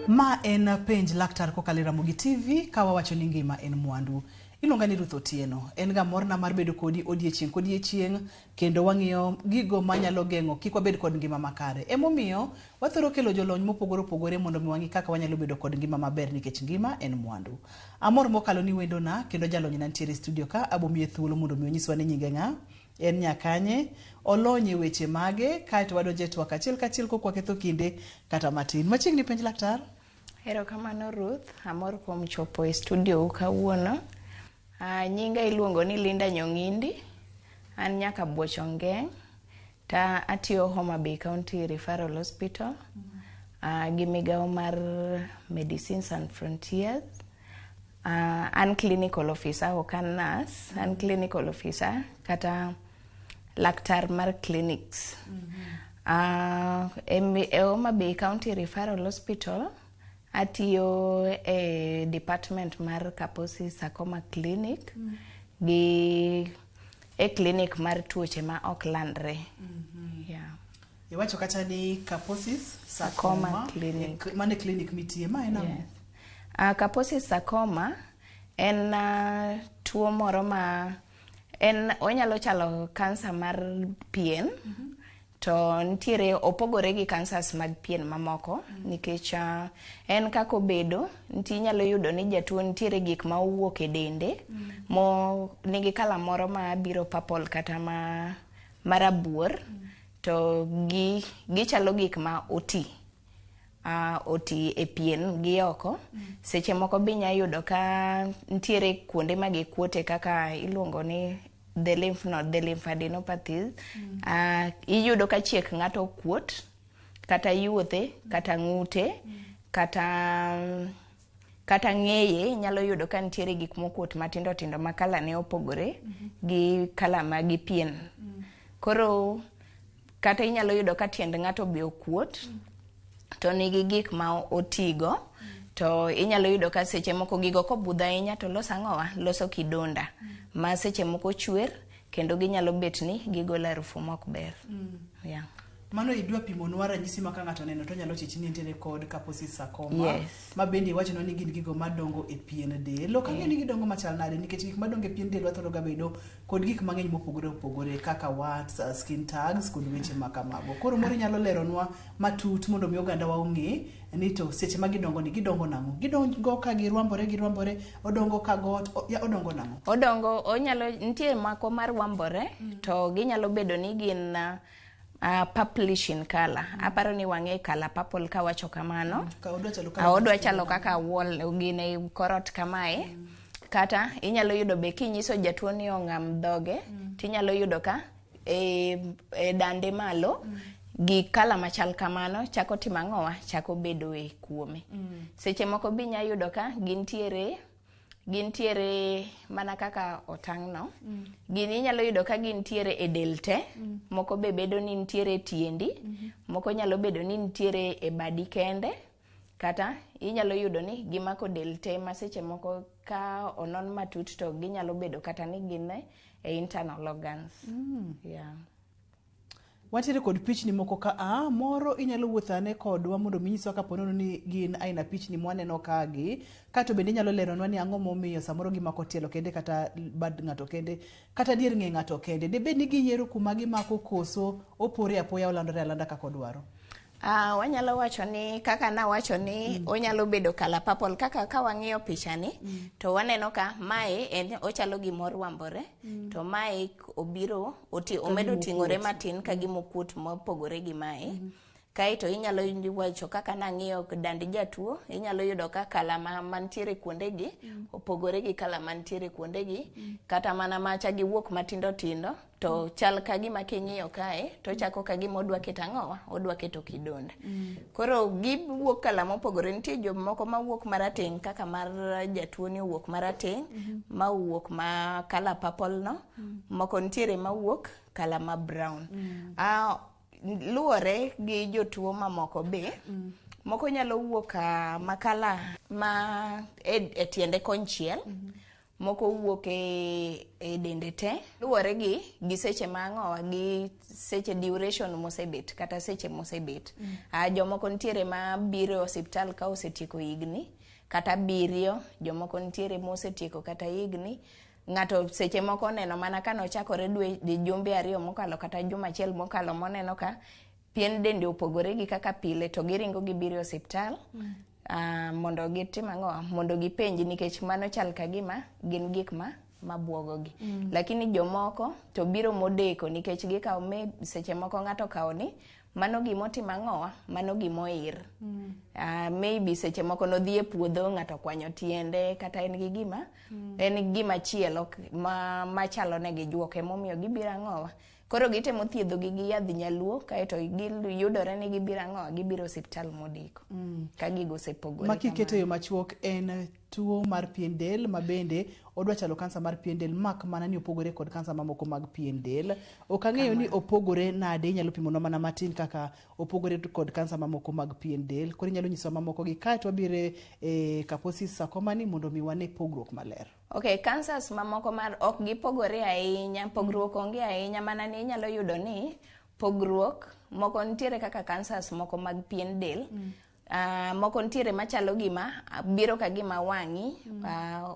Ma en Penj Laktar kokalo e Ramogi TV ka wawacho ni ngima en mwandu. Iluonga ni Ruth Otieno. En ga morna mar bedo kodi odiechieng' kodiechieng' kendo wang'iyo gigo manyalo geng'o kik wabed kod ngima makare. Emomiyo wathoro kelo jolony mopogore opogore mondo mi wang'i kaka wanyalo bedo kod ngima maber nikech ngima en mwandu. Amor mokalo ni wendona kendo jalonyna nitiere e studio ka abomiye thuolo mondo mi onyiswa ni nyinge ng'a, en nyakanye, olony e weche mage, kaeto wadonjo e twak achiel kachiel kok waketho kinde kata matin. Machiegni Penj Laktar. Erokamano Ruth, amor kuom chopo e studio u kawuono. Nyinga iluongo ni Linda Nyong'indi, an nyaka Buoch Ongeng' to atiyo Homa Bay County Referral Hospital gi migawo mar Medicines and Frontiers. An clinical officer ok an nurse, an clinical officer kata laktar mar clinics. E Homa Bay County Referral Hospital atiyo e department mar Kaposi Sarcoma Clinic gi e clinic mar tuoche ma ok landre. Yeah. Iwacho kacha ni Kaposi's Sarcoma Sarcoma Clinic. Mano e clinic mitie, ma en ang'o? Yes. Kaposi sarcoma en tuo moro ma en onyalo chalo kansa mar pien to nitiere opogore gi cancers mag pien mamoko nikech en kaka obedo nitie inyalo yudo ni jatuo nitiere gik ma owuok e dende mo nigi kala moro ma biro purple kata ma marabuor to gi gichalo gik ma oti oti e pien gi oko. Seche moko be inya yudo ka nitiere kuonde ma gikuote kaka iluongo ni the lymph node, the lymphadenopathies. Iyudo ka chiek ng'ato okuot kata yuothe kata ng'ute kata ng'eye inyalo yudo ka nitiere gik mokuot matindo tindo ma kala ne opogore gi kala ma gi pien. Koro kata inyalo yudo ka tiend ng'ato be okuot to nigi gik ma otigo to inyalo yudo ka seche moko gigo kobudho ahinya to loso ang'owa loso kidonda ma seche moko chwer kendo ginyalo bet ni gigolo harufu mok ber. Yeah. Mano idwa pimonwa ranyisi ma ka ng'ato oneno to onyalo chich ni entiere kod Kaposi sarcoma. Yes. Ma bende iwachonwa ni gin gigo madongo e pien del. Ok ang'eyo ni gidongo machal nade nikech gik madongo e pien del wathoro ga bedo kod gik mang'eny mopogore opogore kaka warts, skin tags kod weche ma kamago. Koro moro inyalo leronwa matut mondo mi oganda wa ong'e ni to seche ma gidongo ni gidongo nang'o? Gidongo ka girwambore girwambore, odongo ka got, ya odongo nang'o? Odongo onyalo nitie mako mar wambore to ginyalo bedo ni gin purplish in color. Aparo ni wang'e color purple kawacho kamano. Ka odwa chalo kaka Odwa chalo kaka wall gine korot kamae. Kata inyalo yudo be kinyiso jatuo ni ong'am dhoge tinyalo yudo ka e dande malo gi kala machal kamano chako timo ang'owa chako bedo e kuome. Seche moko be inya yudo ka gintiere mana kaka otang' no. Gini inyalo yudo ka gintiere e del te, moko be bedo ni nitiere e tiendi, moko nyalo bedo ni nitiere e badi kende, kata inyalo yudo ni gimako del te ma seche moko ka onon matut to ginyalo bedo kata ni gin e internal organs. Yeah. Wantiere kod pichni moko ka a moro inyalo wuotho ane kodwa mondo mi nyiswa kapo nono ni gin aina pichni mwaneno ka gi kato bende inyalo leronwa ni ang'o momiyo samoro gimako tielo kende kata bad ng'ato kende kata dier ng'e ng'ato kende debed ni giyiero kuma gimako koso opore apoya olandore alanda kaka odwaro. Wanyalo wacho ni kaka nawacho ni onyalo bedo kala purple kaka ka wang'iyo pichani to waneno ka mae en ochalo gima orwambore to mae obiro oti, omedo ting'ore matin ka gima okuot mopogore gi mae. Kaeto inyalo wacho kaka nang'iyo dand jatuo inyalo yudo ka kala ma mantiere kuondegi opogore gi kala mantiere kuondegi kata mana macha giwuok matindo tindo to chal ka gima king'iyo kae to chako ka gima odwa keto ang'owa odwa keto kidonda. Koro giwuok kala mopogore nitie jomoko mawuok marateng' kaka mar jatuo ni owuok marateng' ma owuok ma kala purple no moko nitiere mawuok kala ma brown. Luwore gi jotuo mamoko be moko nyalo wuok ma kala ma e tiende konchiel. Moko wuok e dende te. Luwore gi seche ma ang'owa gi seche duration mosebet kata seche mosebet. Jomoko nitiere ma biro e osiptal ka osetieko higni kata 7, jomoko nitiere mosetieko kata higni. Ng'ato seche moko oneno mana ka nochakore dwe jumbe 2 mokalo kata juma achiel mokalo moneno ka pien dende opogore gi kaka pile to giringo gibiro e osiptal. Mondo gitim ang'o? Mondo gipenj nikech mano chal ka gima gin gik ma mabuogogi. Lakini jomoko to biro modeko nikech gikawo me seche moko ng'ato kawo ni mano gimotimo ang'owa, mano gimoir. Maybe seche moko nodhi e puodho ng'ato okwanyo tiende kata en gi gima en gima chielo machalo ne gi juok emomiyo gibiro ang'owa. Koro gitemo thiedhogi gi yadh nyaluo kaeto giyudore ni gibiro ang'owa, gibiro osiptal modeko. Ka gigo osepogore. Ma kiketo yo machuok en tuo mar pien del ma bende odwa chalo kansa mar pien del mak mana ni opogore kod kansa mamoko mag pien del. Ok ang'eyo ni opogore nade, inyalo pimonwa mana matin kaka opogore kod kansa mamoko mag pien del. Koro inyalo nyisowa mamoko gi kaeto wabiro e Kaposi's sarcoma ni mondo mi wane pogruok maler. Okay, cancers mamoko mar ok gipogore ahinya, pogruok onge ahinya, mana ni inyalo yudo ni pogruok moko nitiere kaka cancers moko mag pien del. Moko nitiere machalo gima biro ka gima wang'i,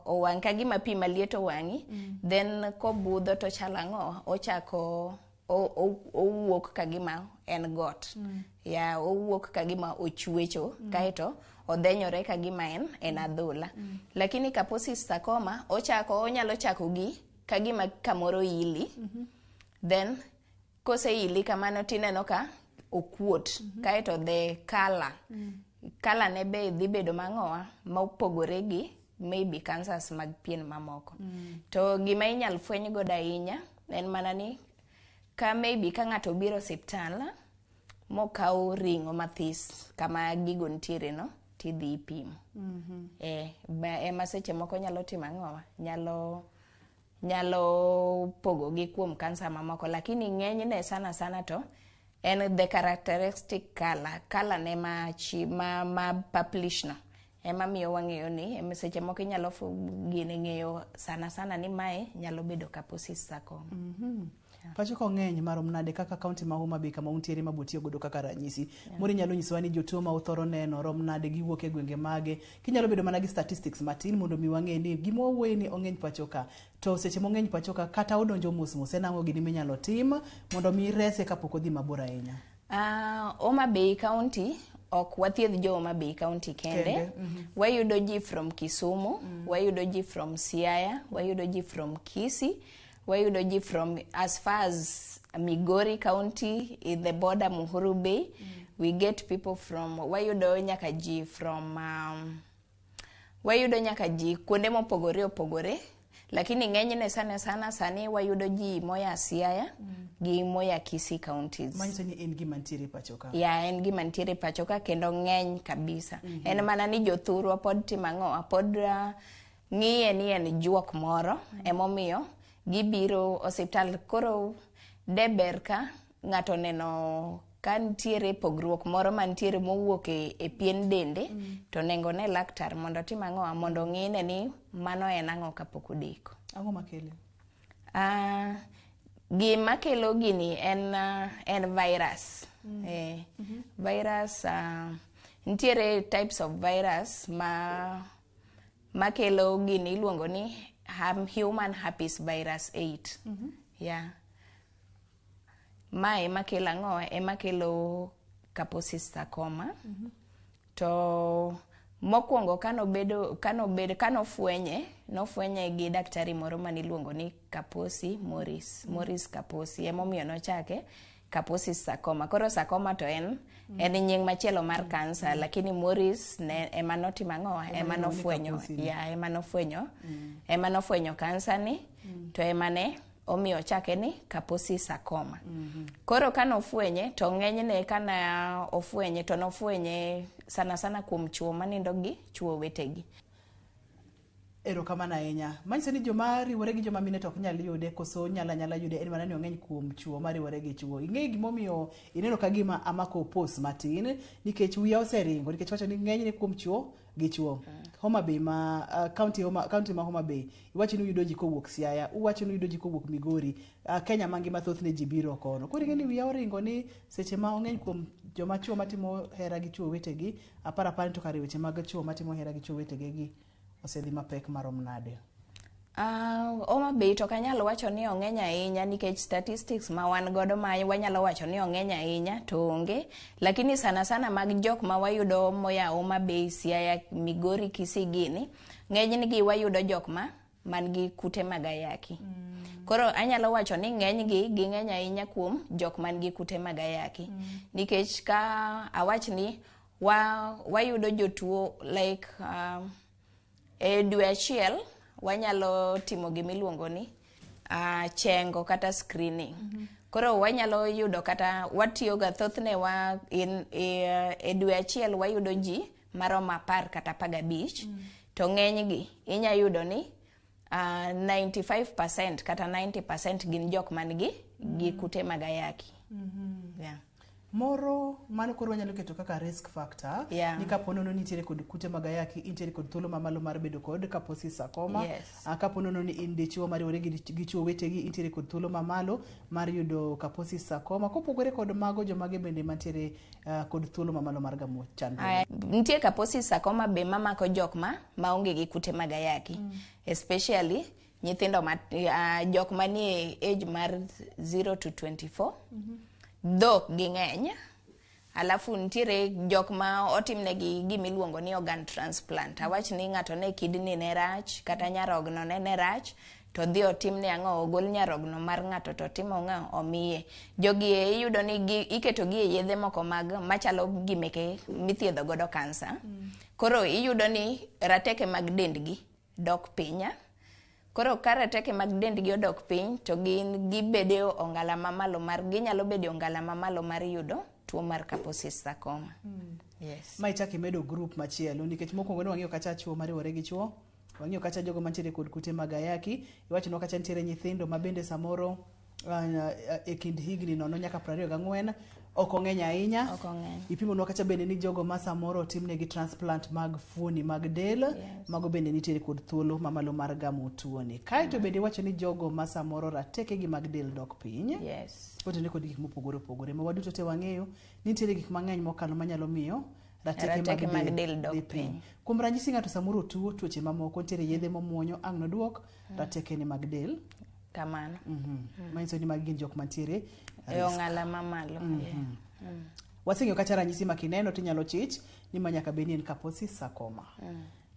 owang' ka gima pi maliet owang'i, then kobudho to chalo ang'o, ochako owuok ka gima en got. Ya owuok ka gima ochwecho, kaeto odhenyore ka gima en adhola. Lakini Kaposi's sarcoma ochako onyalo chako gi ka gima kamoro ili. Then koseili kamano tineno ka okuot, kaeto the color. Color ne be dhi bedo mang'owa mopogore gi maybe cancers mag pien mamoko. To gima inyal fweny godo ahinya en mana ni ka maybe ka ng'ato obiro osiptal mokaw ring'o mathis kama gigo nitiere no tidhi ipimo. Ema seche moko nyalo timo ang'owa, nyalo pogogi kuom kansa mamoko, lakini ng'enyne sana sana to en the characteristic color ne ma purplish no ema miyo wang'eyo ni ema seche moko inyalo gini ng'eyo sana sana ni mae nyalo bedo Kaposi's sarcoma. Pacho ka ong'eny marom nade kaka kaunti ma Homa Bay kama untiere ma botiyo godo kaka ranyisi. Moro inyalo nyisowa ni jotuo ma uthoro neno rom nade, giwuok e gwenge mage. Kinyalo bedo mana gi statistics matin mondo mi wang'e ni gima wawuoye ni ong'eny pacho ka. To seche mong'eny pacho ka kata odonjo mos mos en ang'o gini minyalo tim mondo mi rese kapok odhi mabor ahinya. Homa Bay County ok wathiedh jo Homa Bay County kende. Kende. Wayudo ji from Kisumu, wayudo ji from Siaya, wayudo ji from Kisii, wayudo ji from as far as Migori County in the border Muhuru Bay. We get people from wayudo nyaka ji from wayudo nyaka ji kuonde mopogore opogore, lakini ng'enyne sana sana sani wayudo ji moya Siaya gi moya Kisii counties. Manyiso ni en gima nitiere pacho ka. Ya, en gima nitiere pacho ka kendo ng'eny kabisa. En mana ni jothurwa pod timo ang'owa, pod ng'iye ni en juok moro, emomiyo gibiro osiptal. Koro de ber ka ng'ato neno ka nitiere pogruok moro mantiere mowuok e pien dende, to onego ne laktar mondo otim ang'owa, mondo ong'ine ni mano en ang'o kapok odeko. Ang'o makele? Gima kelo gini en virus. Virus, nitiere types of virus ma makelo gini iluongo ni human herpes virus 8. Yeah. Ma ema kelo ang'o? Ema kelo Kaposi's sarcoma. To mokwongo kanobedo kanobedo kanofwenye nofwenye gi daktari moro maniluongo ni Kaposi Morris, Morris Kaposi, emomiyo nochake Kaposi's sarcoma. Koro sarcoma to en nying machielo mar kansa, lakini Morris ne ema notimo ang'o? Ema nofwenyo, ya, ema nofwenyo kansa ni, to ema ne omiyo ochake ni Kaposi sarcoma. Koro kanofwenye to ng'enyne kana ofwenye to nofwenye sana sana kuom chuo manindo gi chuo wetegi. Erokamano ahinya. Manyiso ni joma riwore gi joma mine to ok nyal yude koso nyalo anyala yude, en mana ni ong'eny kuom chuo mariwore gi chuo. Ing'e gimomiyo ineno ka gima amako pos matin nikech wiya oseringo nikech wacho ni ng'enyne kuom chuo gi chuo. Homa Bay ma county Homa, county ma Homa Bay iwacho ni uyudo ji kowuok Siaya, uwacho ni uyudo ji kowuok Migori, Kenya mangima thothne ji biro kono. Koro ing'e ni wiya oringo ni seche ma ong'eny kuom joma chuo matimo hera gi chuo wetegi, apar apar ni to kare weche mag chuo matimo hera gi chuo wetegi gi osedhi mapek marom nade. Homa Bay to ok anyal wacho ni ong'eny ahinya nikech statistics ma wan godo ma wanyalo wacho ni ong'eny ahinya to onge, lakini sana sana mag jok ma wayudo moya Homa Bay, Siaya, Migori, Kisii gini, ng'enygi wayudo jok ma man gi kute mag ayaki. Koro anyalo wacho ni ng'enygi ging'eny ahinya kuom jok man gi kute mag ayaki. Nikech ka awach ni wayudo jotuo like e dwe achiel wanyalo timo gimiluongo ni chengo kata screening. Koro wanyalo yudo kata watiyoga thothne wa in, e dwe achiel wayudo ji maromo 10 kata 15 to ng'enygi inya yudo ni 95% kata 90% gin jok man gi kute mag ayaki. Yeah. Moro mano koro wanyalo keto kaka risk factor ni kapo nono nitiere kod kute mag ayaki, intiere kod thuolo mamalo mar bedo kod Kaposi sarcoma. Kapo nono ni in dichuo mariwore gi chuo wetegi, intiere kod thuolo mamalo mar yudo Kaposi sarcoma. Kopogore kod mago, jomage bende mantiere kod thuolo mamalo mar gamo chandruok? Nitie Kaposi sarcoma be mamako jok ma maonge gi kute mag ayaki. Especially nyithindo ma jok manie age mar 0 to 24. Dhok ging'eny. Alafu nitiere jok ma otimnegi gimiluongo ni organ transplant. Awach ni ng'ato ne kidney ne rach kata nyarogno ne rach to dhi otimne ang'o, ogol nyarogno mar ng'ato to timo ang'o, omiye. Jogi e iyudo ni iketo gi e yedhe moko mag machalo gi meke mithiedho godo kansa. Koro iyudo ni rateke mag dendgi dok piny. Koro ka rateke mag dendgi odok piny to gin gibede ongala mamalo mar ginyalo bedo e ongala mamalo mar yudo tuo mar Kaposi sarcoma. Yes. Ma ichako imedo group machielo nikech mokwongo ne wang'iyo kacha chuo mariwore gi chuo, wang'iyo kacha jogo mantiere kod kute mag ayaki, iwachonwa kacha nitiere nyithindo ma bende samoro e kind higni 0 nyaka 24 ok ong'eny ahinya. Ok ong'eny. Ipimonwa kacha bende ni jogo ma samoro otimnegi transplant mag fuoni mag del, mago bende nitiere kod thuolo mamalo mar gamo tuoni. Kaeto bende iwacho ni jogo ma samoro ratekegi mag del dok piny. Otene kod gik mopogore opogore ma waduto te wang'eyo nitiere gik mang'eny mokalo manyalo miyo rateke mag del dok dhi piny. piny. Kuom ranyisi ng'ato samoro tuo tuoche mamoko, nitiere yedhe momuonyo ang' noduok ratekene mag del. Kamano. Manyiso ni magi gin jok mantiere e ong'ala mamalo. Waseng'eyo kacha ranyisi ma kineno tinyalo chich ni ma nyaka bed ni en Kaposi sarcoma.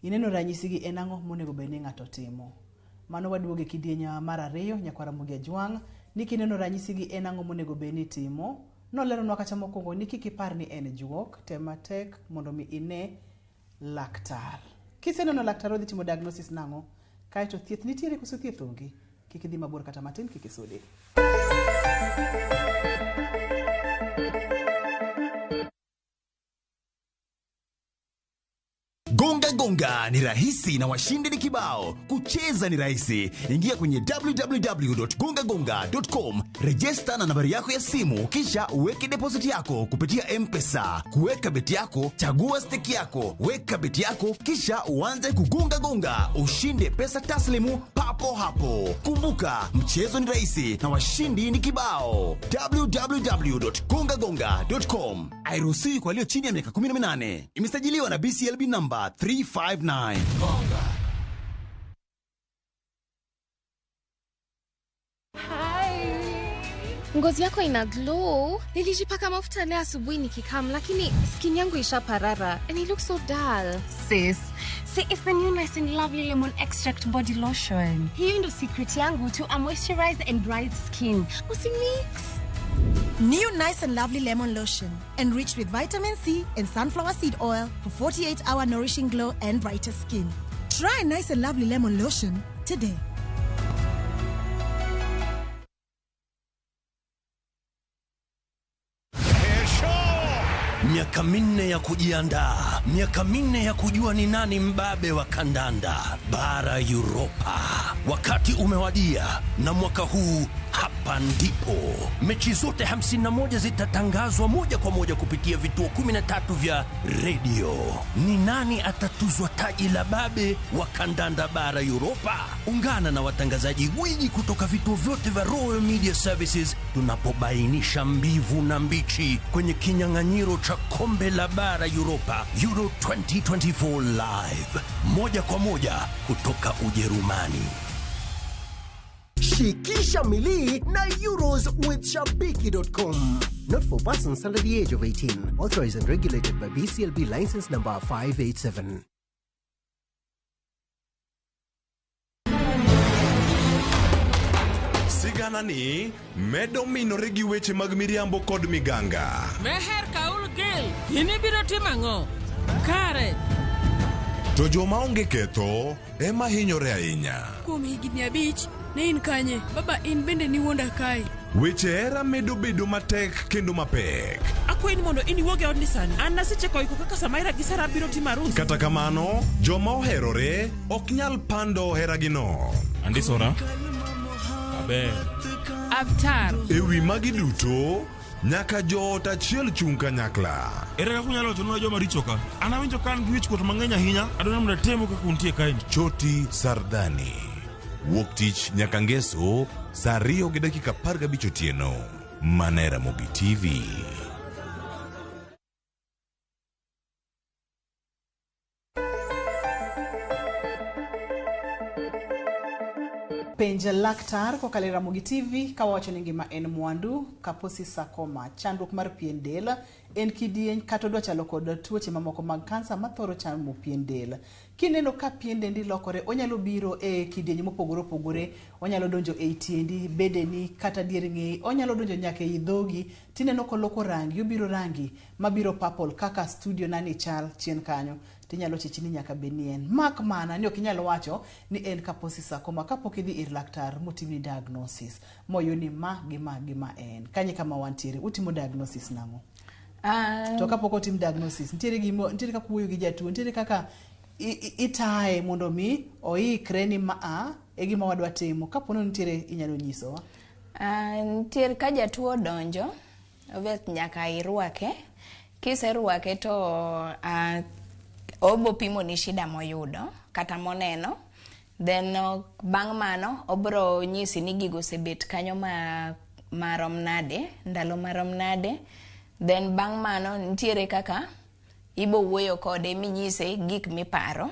Ineno ranyisi gi en ang'o monego bed ni ng'ato timo? Mano waduogo e kidieny mar 2 nyakwar Ramogi Ajwang' ni kineno ranyisi gi en ang'o monego bed ni itimo? Noleronwa kacha mokwongo ni kik ipar ni en juok, tem matek mondo mi ine laktar. Kiseneno laktar odhi timo diagnosis nang'o? Kaeto thieth nitiere koso thieth onge? Kik idhi mabor kata matin, kik isude. Gonga gonga ni rahisi na washindi ni kibao. Kucheza ni rahisi. Ingia kwenye www.gongagonga.com, register na nambari yako ya simu, kisha uweke deposit yako kupitia M-Pesa. Kuweka beti yako, chagua stake yako, weka beti yako, kisha uanze kugonga gonga, ushinde pesa taslimu papo hapo. Kumbuka, mchezo ni rahisi na washindi ni kibao. www.gongagonga.com. Hairuhusiwi kwa walio chini ya miaka 18. Imesajiliwa na BCLB number 359. Ngozi yako ina glow. Nilijipaka mafuta leo asubuhi nikikam, lakini skin yangu ishaparara and it looks so dull. Sis, see, it's the new Nice and Lovely Lemon Extract Body Lotion. Hiyo ndo secret yangu to a moisturized and bright skin. Usimix. New Nice and Lovely Lemon Lotion, enriched with vitamin C and sunflower seed oil for 48-hour nourishing glow and brighter skin. Try Nice and Lovely Lemon Lotion today. Miaka 4 ya kujiandaa, Miaka 4 ya kujua ni nani mbabe wa kandanda bara Europa. Wakati umewadia, na mwaka huu hapa ndipo mechi zote 51 zitatangazwa moja kwa moja kupitia vituo 13 vya redio. Ni nani atatuzwa taji la babe wa kandanda bara Europa? Ungana na watangazaji gwiji kutoka vituo vyote vya Royal Media Services tunapobainisha mbivu na mbichi kwenye kinyang'anyiro cha kombe la bara Europa Euro 2024 live moja kwa moja kutoka Ujerumani. Shikisha milii na Euros with Shabiki.com. Not for persons under the age of 18. Authorized and regulated by BCLB license number 587. Sigana ni medo minore gi weche mag miriambo kod miganga. Meher Kaul Gil, in ibiro timo ang'o? Kare. To joma onge ketho ema hinyore ahinya. Kuom higni 5, ne in kanye? Baba in bende niwuonda kae. Weche hera medo bedo matek kendo mapek. Akwayi ni mondo in iwuog e odni sani. An nasecheko iko kaka Samaira gi Sara biro timo arus. Kata kamano, joma oherore ok nyal pando heragino. Andisora. Aber. Avtar. E wi magi duto, nyaka joot achiel chung' kanyakla. Ere kaka unyalo wachonwa joma richo ka? An awinjo ka an gi wichkuot mang'eny ahinya. Adwaro mondo atemu kaka untie kaeni. Choti Sardani. Wuok tich nyaka ngeso saa 2:15 otieno. Mana e Ramogi TV. Penj laktar kokalo e Ramogi TV kawawacho ni ngima en mwandu. Kaposi sarcoma, chandruok mar pien del en kidieny kata odwa chalo kod tuoche mamoko mag kansa mathoro chamo pien del. Kineno ka pien dendi lokore, onyalo biro e kidieny mopogore opogore, onyalo donjo ei tiendi, bedeni kata dier ng'eyi, onyalo donjo nyaka ei dhogi, tineno koloko rangi, obiro rangi mabiro purple kaka studio nani chal chien kanyo. Tinyalo chich ni nyaka bed ni en mak mana ni ok inyal wacho ni en Kaposi sarcoma kapok idhi ir laktar motimni diagnosis moyud ni ma gi ma gi ma en. Kanye kama wantiere, utimo diagnosis nang'o? To kapok otim diagnosis, nitiere kaka wuoyo gi jatuo, nitiere kaka itaye mondo mi oikre ni ma e gima wadwa timo. Kapo ni nitiere inyalo nyisowa. Nitiere ka jatuo odonjo, obvious nyaka irwake. Kiserwake to obo pimo ni shida moyudo kata moneno, then bang' mano obro nyisi ni gigo osebet kanyo marom nade, ndalo marom nade. Then bang' mano nitiere kaka ibo wuoyo kode minyise gik miparo.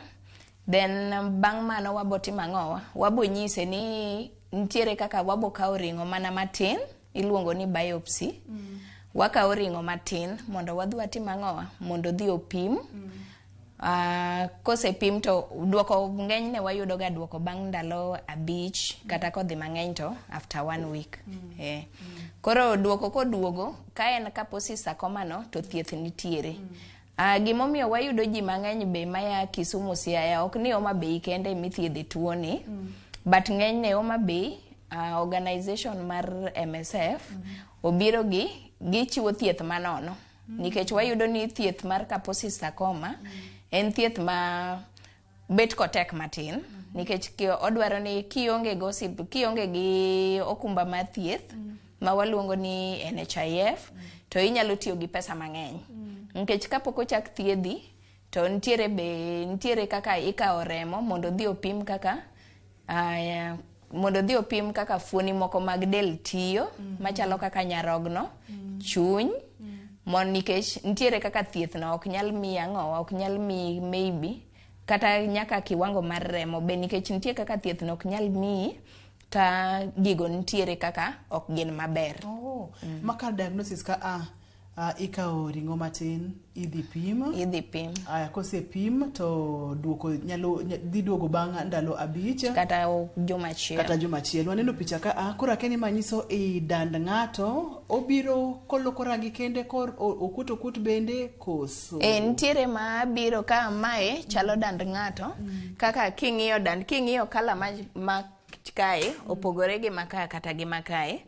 Then bang' mano wabo timo ang'owa, wabo nyise ni nitiere kaka wabo kawo ring'o mana matin, iluongo ni biopsy. Wakawo ring'o matin mondo wadhi watim ang'owa, mondo odhi opim. Kosepim to duoko ng'enyne wayudo ga duoko bang' ndalo 5 kata kodhi mang'eny to after 1 week. Koro duoko koduogo ka en Kaposi sarcoma no to thieth nitiere. Gimomiyo wayudo ji mang'eny be maya Kisumu, Siaya, ok ni Homa Bay kende mithiedhe tuoni, but ng'enyne Homa Bay organization mar MSF obiro gi gichiwo thieth manono. Nikech wayudo ni thieth mar Kaposi sarcoma en thieth ma bet kotek matin, nikech odwaro ni kionge gossip, kionge gi okumba mar thieth ma waluongo ni NHIF, to inyalo tiyo gi pesa mang'eny. Nikech kapok ochak thiedhi to nitiere kaka ikawo remo mondo odhi opim kaka mondo odhi opim kaka fuoni moko mag del tiyo, machalo kaka nyarogno, chuny, mon nikech nitiere kaka thieth no ok nyal miyi ang'owa, ok nyal miyi maybe kata nyaka kiwango mar remo be, nikech nitie kaka thieth no ok nyal miyi ka gigo nitiere kaka ok gin maber. Ma kar diagnosis ka ikawo ring'o matin idhi pim. Idhi pim. Aya, kosepim to duoko nyalo dhi duogo bang' ndalo 5 kata juma achiel. Kata juma achiel. Waneno picha ka koro akeni manyiso i dand ng'ato obiro koloko rangi kende kor okuot okuot bende koso. Nitiere ma biro ka mae chalo dand ng'ato, kaka king'iyo dand, king'iyo kala ma kae opogore gi maka kata gi makae.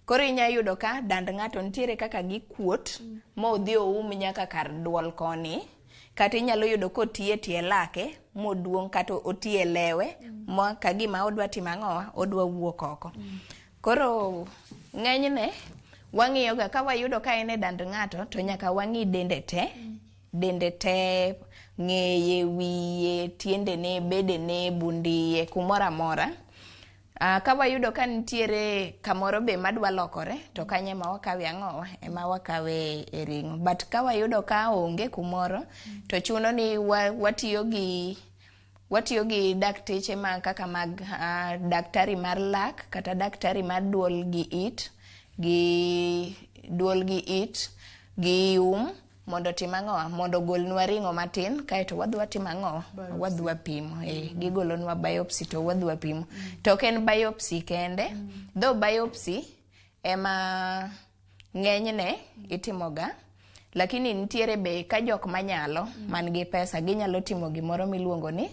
Koro inya yudo ka dand ng'ato nitiere kaka gikuot ma odhi oum nyaka kar duol koni. Kata inyalo yudo koti e tie lake moduong' kata oti e lewe ma kagima odwa timo ang'owa, odwa wuok oko. Koro ng'enyne wang'iyo ga ka wayudo ka en e dand ng'ato to nyaka wang'i dende te. Dende te, ng'eye, wiye, tiendene, bedene, bund iye, kumoro amora. Ka wayudo ka nitiere kamoro be madwa lokore to kanyo ema wakawe ang'owa, ema wakawe e ring'o. But ka wayudo ka onge kumoro to chuno ni watiyo gi watiyo gi dakteche ma kaka mag daktari mar lak kata daktari mar duol gi it gi duol gi it gi um mondo otim ang'owa, mondo ogolnwa ring'o matin kaeto wadhi watimo ang'owa, wadhi wapimo. Gigolonwa biopsy to wadhi wapimo. To ok en biopsy kende, though biopsy ema ng'enyne itimoga, lakini nitiere be ka jok manyalo man gi pesa ginyalo timo gimoro miluongo ni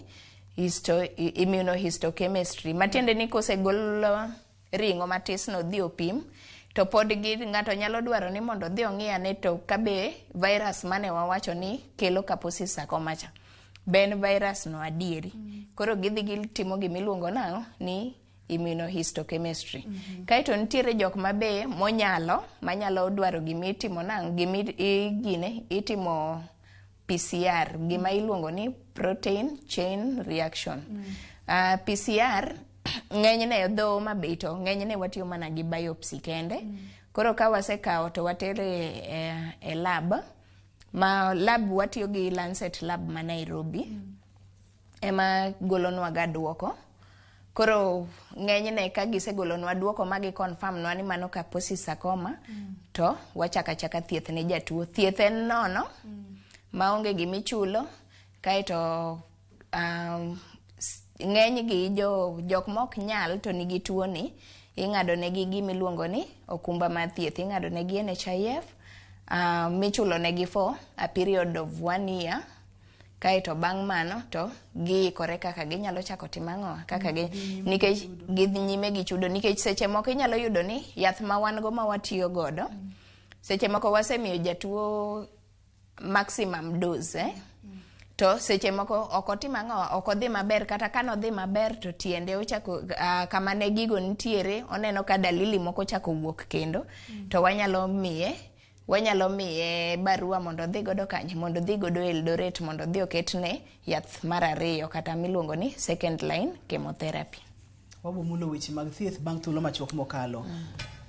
immunohistochemistry, matiende ni kosegol ring'o matis no dhi opim to pod gi ng'ato nyalo dwaro ni mondo odhi ong'i ane to kabe virus mane wawacho ni kelo Kaposi sarcoma cha be en virus no adieri. Koro gidhi gitimo gimiluongo nang'o ni immunohistochemistry. Kaeto nitiere jok ma be monyalo manyalo dwaro gimitimo nang'o gimi gine itimo PCR, gima iluongo ni protein chain reaction. PCR ng'enyne dho Homa Bay to ng'enyne watiyo mana gi biopsy kende. Koro ka wasekawo to watere e lab, ma lab watiyo gi Lancet lab ma Nairobi ema golonwa ga duoko. Koro ng'enyne ka gisegolonwa duoko ma gi confirm nwa ni mano Kaposi sarcoma, to wachako achaka thieth ne jatuo. Thieth en nono maonge gimichulo, kaeto ng'eny gi jok mok nyal to nigi tuo ni ing'ado negi gimiluongo ni okumba mar thieth, ing'ado negi NHIF michulo negi for a period of 1 year. Kaeto bang' mano to giikore kaka ginyalo chako timo ang'o, kaka gi nikech gidhi nyime gi chudo, nikech seche moko inyalo yudo ni yath ma wan go ma watiyo godo seche moko wasemiyo jatuo maximum dose, To seche moko ok otim ang'o, ok odhi maber, kata ka nodhi maber to tiende ochako kama ne gigo nitiere oneno ka dalili moko ochako wuok kendo, to wanyalo miye barua mondo odhi godo kanye, mondo odhi godo Eldoret mondo odhi oketne yath mar ariyo kata miluongo ni second line chemotherapy. Wabo mulo weche mag thieth bang' thuolo machuok mokalo.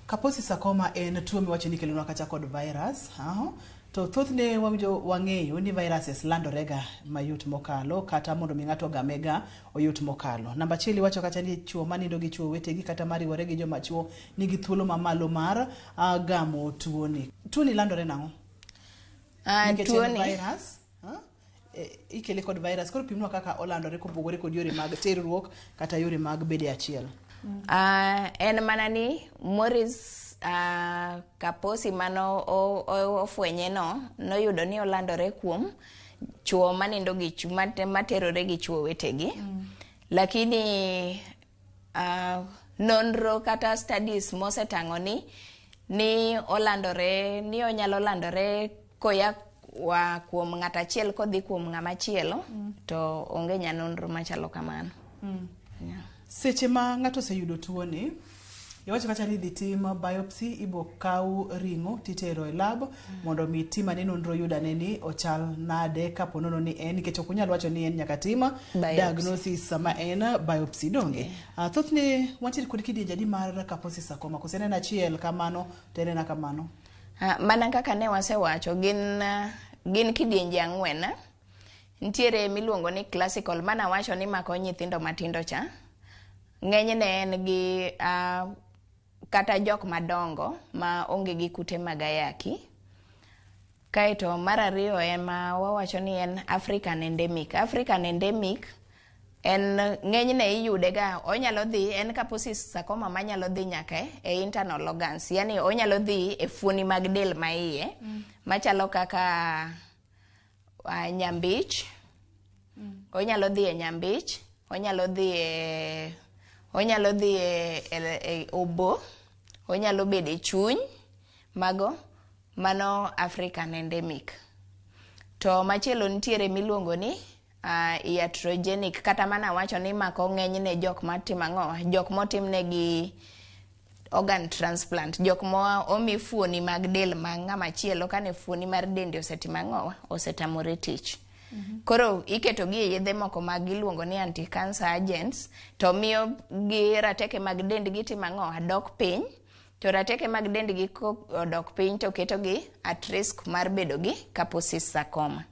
Kaposi sarcoma en tuo miwacho ni ikelonwa kata kod virus, to thothne wawinjo wang'eyo ni viruses landorega mayot mokalo, kata mondo mi ng'ato ogame ga oyot mokalo. Namba achiel iwacho kata ni chuo manindo gi chuo wetegi kata mariwore gi joma chuo nigi thuolo mamalo mar gamo tuoni. Tuoni landore nang'o? Nikech en Tuoni virus, ikele kod virus, koro pimnwa kaka olandore kopogore kod yore mag terruok kata yore mag bedo e achiel. En mana ni Maurice Kaposi mano ofwenye no noyudo ni olandore kuom chuo manindo gi materore gi chuo wetegi. Lakini nonro kata studies mosetang'o ni olandore, ni onyalo landore koya wa kuom ng'at achiel kodhi kuom ng'ama chielo, to onge nyanonro machalo kamano. Seche ma ng'ato oseyudo tuoni, iwacho kata ni idhi tim biopsy, ibo kaw ring'o titero e lab mondo mi tim ane nonro yud ane ni ochal nade kapo nono ni en, nikech ok unyal wacho ni en nyaka tim biopsy diagnosis sama en biopsy donge. Thothne wantiere kod kidienje adi mar Kaposi sarcoma, koso en achiel kamano to en ena kamano? Mana kaka ne wasewacho, gin kidienje ang'wen. Nitiere miluongo ni classical, mana wacho ni mako nyithindo matindo cha. Ng'enyne en gi kata jok madongo ma onge gi kute mag ayaki. Kaeto mar ariyo ema wawacho ni en African endemic. African endemic en ng'enyne iyude ga, onyalo dhi, en Kaposi sarcoma manyalo dhi nyaka e internal organs, yani onyalo dhi e fuoni mag del ma iye, machalo kaka nyambich. Onyalo dhi e nyambich, onyalo dhi e obo, onyalo bedo e chuny, mago mano African endemic. To machielo nitiere miluongo ni iatrogenic, kata mana wacho ni mako ng'enyne jok matimo ang'o, jok motimnegi organ transplant, jok ma omi fuoni mag del ma ng'ama chielo kane fuoni mar dende osetimo ang'o, osetamore tich. Koro iketo gi e yedhe moko mag iluongo ni anti-cancer agents, to miyo gi rateke mag dendgi timo ang'o, dok piny. To rateke mag dendgi kodok piny to ketogi at risk mar bedo gi Kaposi's sarcoma.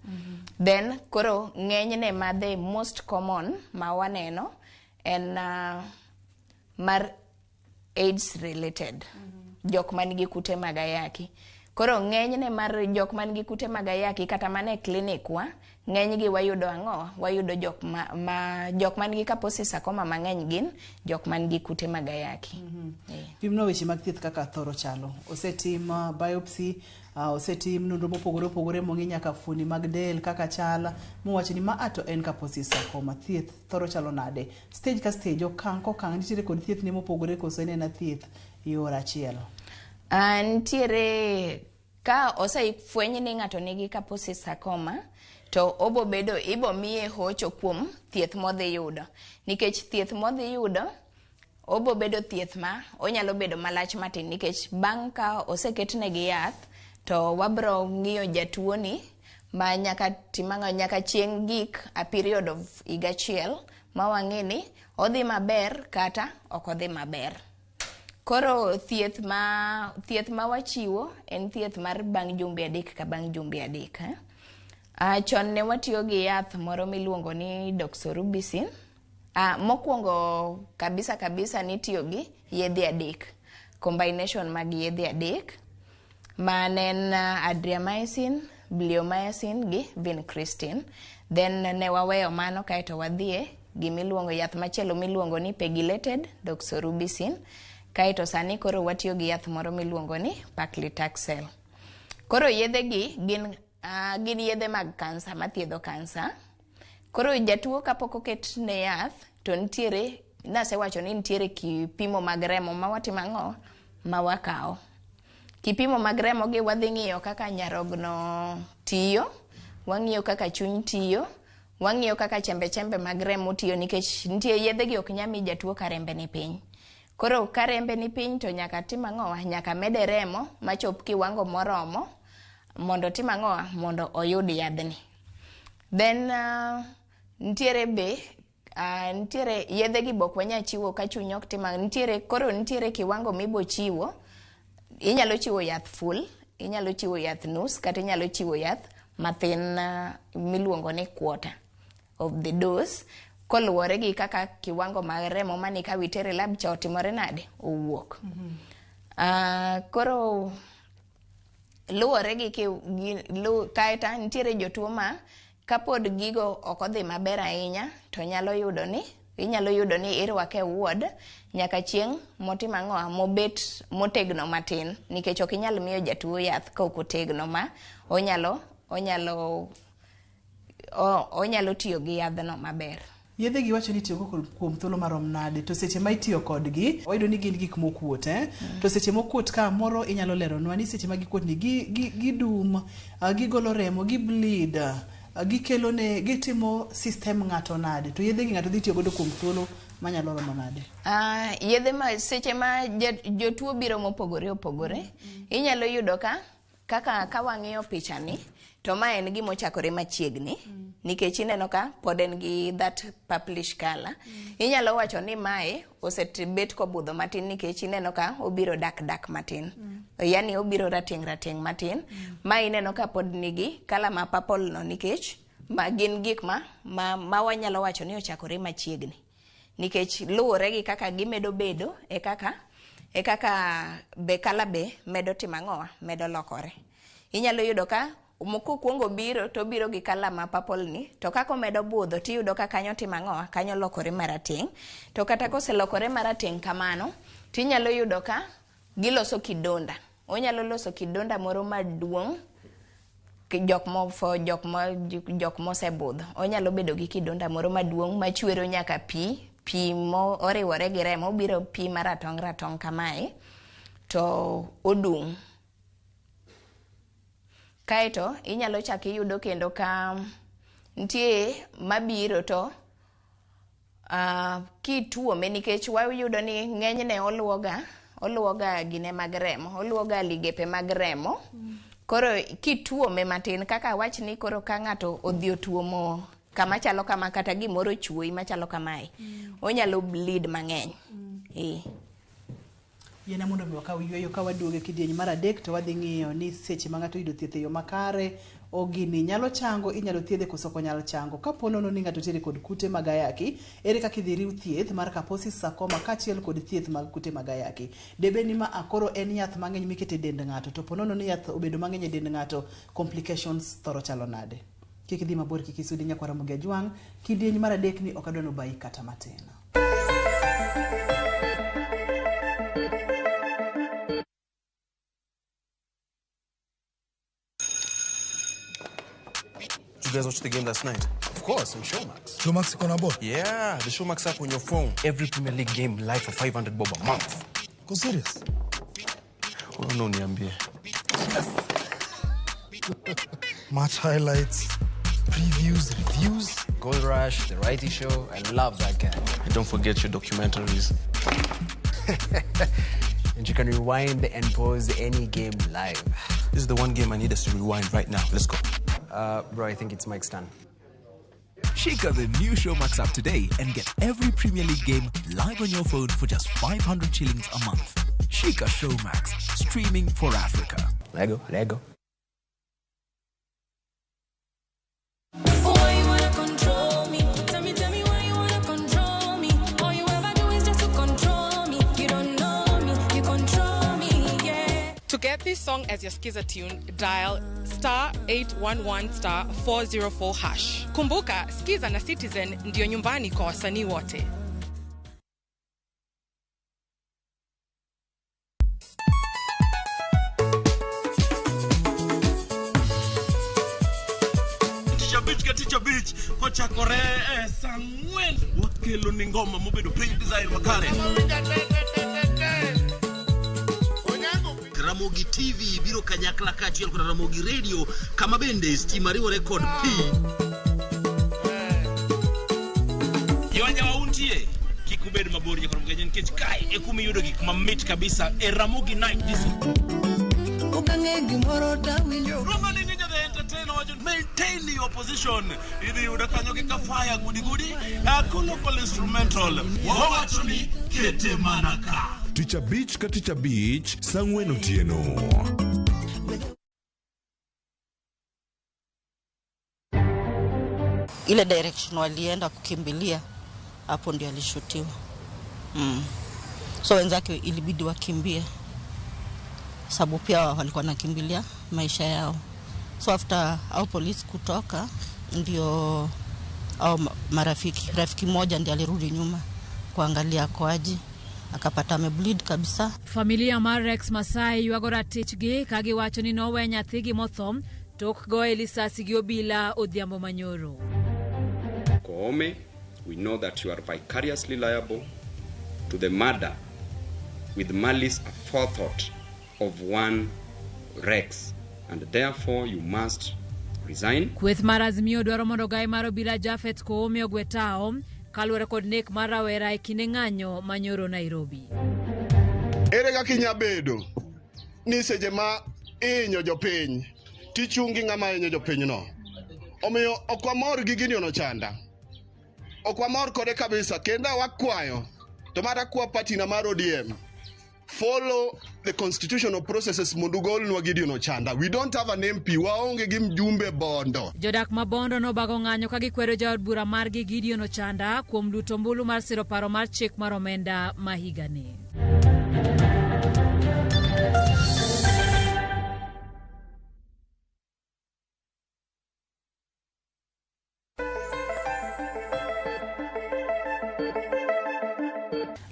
Then koro ng'enyne ma the most common ma waneno en mar AIDS related. Jok man gi kute mag ayaki. Koro ng'enyne mar jok man gi kute mag ayaki kata mana e clinic wa, ng'enygi wayudo ang'o? Wayudo jok ma jok man gi Kaposi's sarcoma mang'eny gin jok man gi kute mag ayaki. Pimnwa weche mag thieth kaka thoro chalo. Osetim biopsy, osetim nonro mopogore opogore mong'i nyaka fuoni mag del kaka chal, mowacho ni ma to en Kaposi's sarcoma. Thieth thoro chalo nade? Stage ka stage, okang' kokang' nitiere kod thieth ne mopogore koso en ena thieth yor achiel? Nitiere ka osefweny ni ng'ato nigi Kaposi's sarcoma, to obo bedo ibo miye hocho kuom thieth modhi yudo. Nikech thieth modhi yudo obo bedo thieth ma onyalo bedo malach matin, nikech bang' ka oseketnegi yath to wabro ng'iyo jatuo ni ma nyaka timang'o nyaka chieng' gik a period of higa achiel ma wang'e ni odhi maber kata ok odhi maber. Koro thieth ma wachiwo en thieth mar bang' jumbe 3 ka bang' jumbe 3. Chon ne watiyo gi yath moro miluongo ni doxorubicin. Mokwongo kabisa kabisa nitiyo gi yedhe 3, combination mag yedhe 3 ma ne en adriamycin, bleomycin gi vincristine. Then ne waweyo mano kaeto wadhie gimiluongo yath machielo miluongo ni pegylated doxorubicin. Kaeto sani koro watiyo gi yath moro miluongo ni paclitaxel. Koro yedhe gi gin yedhe mag kansa mathiedho kansa. Koro jatuo kapok oket ne yath to nitiere, nasewacho ni nitiere kipimo mag remo ma watimo ang'o, ma wakawo. Kipimo mag remo gi wadhi ng'iyo kaka nyarogno tiyo, wang'iyo kaka chuny tiyo, wang'iyo kaka chembe chembe mag remo tiyo, nikech nitie yedhe gi ok nyal mi jatuo ka rembe ni piny. Koro ka rembe ni piny to nyaka tim ang'o, nyaka mede remo machop kiwango moromo mondo tim ang'o, mondo oyud yadhni. Then nitiere be nitiere yedhe gi bok wanyal chiwo ka chuny ok tim ang'o, nitiere koro nitiere kiwango mibo chiwo. Inyalo chiwo yath full, inyalo chiwo yath nus, kata inyalo chiwo yath mathin miluongo ni quarter of the dose, koluwore gi kaka kiwango mar remo mane ka witere lab cha otimore nade, owuok. Koro luwore gi kaeta nitiere jotuo ma kapod gigo ok odhi maber ahinya to nyalo yudo ni inyalo yudo ni irwake e ward nyaka chieng' motimo ang'o, mobet motegno matin, nikech ok inyal miyo jatuo yath ka ok otegno ma onyalo tiyo gi yadhno maber. Yedhe gi wacho ni itiyogo kuom thuolo marom nade, to seche ma itiyo kodgi wayudo ni gin gik mokuot, To seche mokuot ka moro inyalo leronwa ni seche ma gikuot ni gidum, gigolo remo, gi bleed, gikelo ne gitimo system ng'ato nade, to yedhe gi ng'ato dhi tiyo godo kuom thuolo manyalo romo nade? Yedhe ma seche ma jotuo biro mopogore opogore, inyalo yudo ka kaka ka wang'iyo picha ni to ma en gima ochakore machiegni, nikech ineno ka pod en gi that purplish color. Inyalo wacho ni mae osebet kobudho matin, nikech ineno ka obiro dak dak matin, yani obiro rateng' rateng' matin. Ma ineno ka pod nigi color ma purple no, nikech ma gin gik ma wanyalo wacho ni ochakore machiegni, nikech luwore gi kaka gimedo bedo e kaka be color be medo timo ang'o, medo lokore. Inyalo yudo ka kokwongo biro to obiro gi color ma purple ni, to kaka omedo budho tiyudo ka kanyo timo ang'o, kanyo lokore marateng'. To kata koselokore marateng' kamano, tinyalo yudo ka giloso kidonda. Onyalo loso kidonda moro maduong' jok mosebudho. Onyalo bedo gi kidonda moro maduong' machwero nyaka pi mo oriwore gi remo, obiro pi maratong' ratong' kamae, to odung'. Kaeto inyalo chak iyudo kendo ka nitie mabiro to kituome nikech wayudo ni ng'enyne oluwoga oluwoga gine mag remo oluwoga ligepe mag remo. Koro kituome matin kaka awach ni koro ka ng'ato odhi otuomo kama chalo kama kata gimoro ochuoyi machalo kamae, onyalo bleed mang'eny. Yiena mondo mi wakaw yueyo ka waduogo e kidieny mar adek to wadhi ng'iyo ni seche ma ng'ato oyudo thieth e yo makare o gini nyalo chango inyalo thiedhe koso ok onyal chango. Kapo nono ni ng'ato nitiere kod kute mag ayaki, ere kaka idhi riw thieth mar Kaposi sarcoma kaachiel kod thieth mag kute mag ayaki? Debed ni ma a koro en yath mang'eny mikete e dend ng'ato to po nono ni yath obedo mang'eny e dend ng'ato, complications thoro chalo nade? Kik idhi mabor kik isudi nyakwar Ramogi Ajwang', kidieny mar adek ni ok adwa nobayi kata matin. You guys watch the game last night? Of course, on Showmax. Showmax iko na ball? Yeah, the Showmax app on your phone. Every Premier League game live for 500 bob a month. Uko serious? Oh, no, niambie. Match highlights, previews, reviews. Goal Rush, The Righty Show. I love that guy. And don't forget your documentaries. And you can rewind and pause any game live. This is the one game I need us to rewind right now. Let's go. Bro, I think it's Mike's turn. Shika the new Showmax app today and get every Premier League game live on your phone for just 500 shillings a month. Shika Showmax, streaming for Africa. Lego, Lego. Why you wanna control me? Tell me why you wanna control me? All you ever do is just to control me. You don't know me, you control me, yeah. To get this song as your Skiza tune, dial star 811 star 404 hash. Kumbuka, Skiza na Citizen ndio nyumbani kwa wasanii wote. Tich abich ka tich abich kochakore e saa ang'wen wakelo ni ngoma mobedo pre-design makare. Ramogi TV biro kanyakla kaachiel kod Ramogi Radio kama bende stima riwore kod pi. Jowajawa untie kik ubed mabor nyaka Ramogi nikech kae e kuma iyudo gik mamit kabisa e Ramogi Night Disco. Okang'e gimoro tawinjo. Luongo ni Ninja the Entertainer wacho maintain your position. Idhi yudo kanyo gi kafaya gudi gudi local instrumental. Wawacho ni kete mana ka. Tich abich ka tich abich saa ang'wen otieno. Ile direction walienda kukimbilia, hapo ndio alishutiwa. So wenzake ilibidi wakimbie, sababu pia walikuwa nakimbilia maisha yao. So after au polisi kutoka, ndio au marafiki, rafiki moja ndiye alirudi nyuma kuangalia akoaje, akapata amebleed kabisa. Familia mar Rex Masai ywago ratichgi ka giwacho ni nowe nyathigi motho tok goye lisasi gi obila odhiambo manyoro. Koome, we know that you are vicariously liable to the murder with malice aforethought of one Rex, and therefore you must resign. Kweth mar Azimio dwaro mondo gai mar obila Japhet Koome ogwe tao kaluwore kod nek mar rawera e kinde ng'anyo manyoro Nairobi. Ere kaka inya bedo ni seche ma ihinyo jopiny tichungi ng'ama hinyo jopinyno? Omiyo ok wamor gi Gideon Ochanda. Ok wamor kode kabisa kendo wakwayo to mata kwa party na mar ODM follow the constitutional processes mondo ugolnwa Gideon Ochanda. We don't have an MP, waonge gi mjumbe Bondo. Jodak ma Bondo nobago ng'anyo ka gikwedo jaod bura margi Gideon Ochanda kuom luto ombulu mar siro paro mar chik mar omenda ma higani.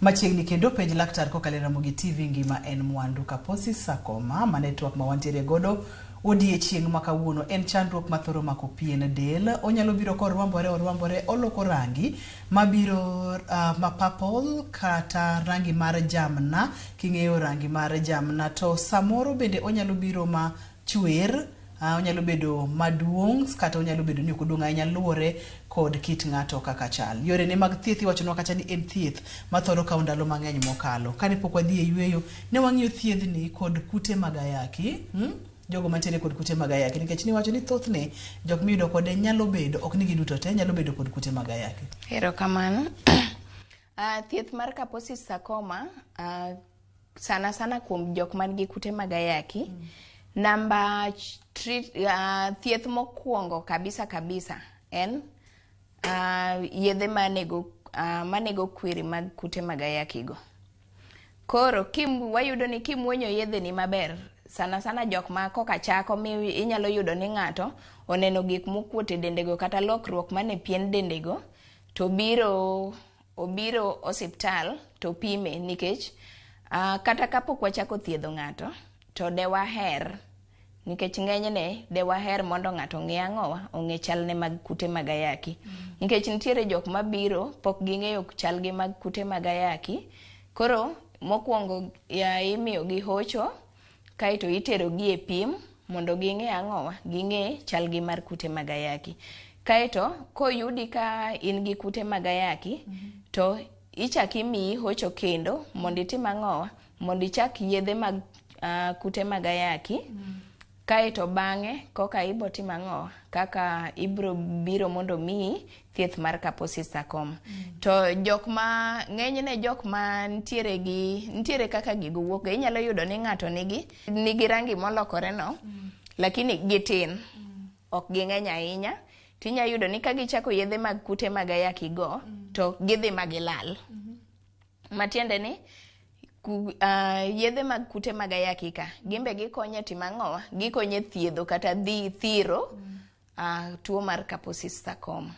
Machiegni kendo penj laktar kokalo e Ramogi TV ngima en mwandu. Kaposi sarcoma ma network ma wantiere godo odiechieng' ma kawuono en chandruok mathoro mako pien del. Onyalo biro korwambore orwambore oloko rangi mabiro ma purple kata rangi mar jamna king'eyo rangi mar jamna to samoro bende onyalo biro ma chwer. Onyalo bedo maduong' kata onyalo bedo ni ok oduong' ahinya luwore kod kit ng'ato kaka chal. Yorene mag thieth iwachonwa kacha ni en thieth mathoro kawo ndalo mang'eny mokalo. Kane pok wadhi e yueyo, ne wang'iyo thiedhni kod kute mag ayaki. Jogo mantiere kod kute mag ayaki nikech niwacho ni thothne jok miyudo kode nyalo bedo ok ni giduto te nyalo bedo kod kute mag ayaki. Erokamano. Thieth mar Kaposi sarcoma sana sana kuom jok man gi kute mag ayaki namba thieth mokwongo kabisa kabisa en yedhe manego kwiri mag kute mag ayaki go. Koro wayudo ni kimuonyo yedhe ni maber, sana sana jok ma koka chako mi inyalo yudo ni ng'ato oneno gik mokuot e dendego kata lokruok mane pien dendego to obiro osiptal to pime nikech kata kapok wachako thiedho ng'ato to dewaher nikech ng'enyne dewaher mondo ng'ato ong'e ang'owa ong'e chalne mag kute mag ayaki. Nikech nitiere jok mabiro pok ging'eyo chalgi mag kute mag ayaki. Koro mokwongo imiyo gi hocho kaeto itero gi e pim mondo ging'e ang'owa ging'e chalgi mar kute mag ayaki. Kaeto koyudi ka in gi kute mag ayaki to ichak imiyi hocho kendo mondo itim ang'owa mondo ichak yedhe mag kute mag ayaki. Kaeto bang'e koka ibo timo ang'owa kaka ibro biro mondo miyi thieth mar Kaposi sarcoma. To jok ma ng'enyne jok ma nitiere kaka gigo wuok ga inyalo yudo ni ng'ato nigi rangi molokore no lakini gitin ok ging'eny ahinya tinya yudo ni ka gichako yedhe mag kute mag ayaki go to gidhi ma gilal. Matiende ni yedhe mag kute mag ayaki ka gimbe gikonyo e timo ang'owa gikonyo e thiedho kata dhi thiro tuo mar Kaposi sarcoma.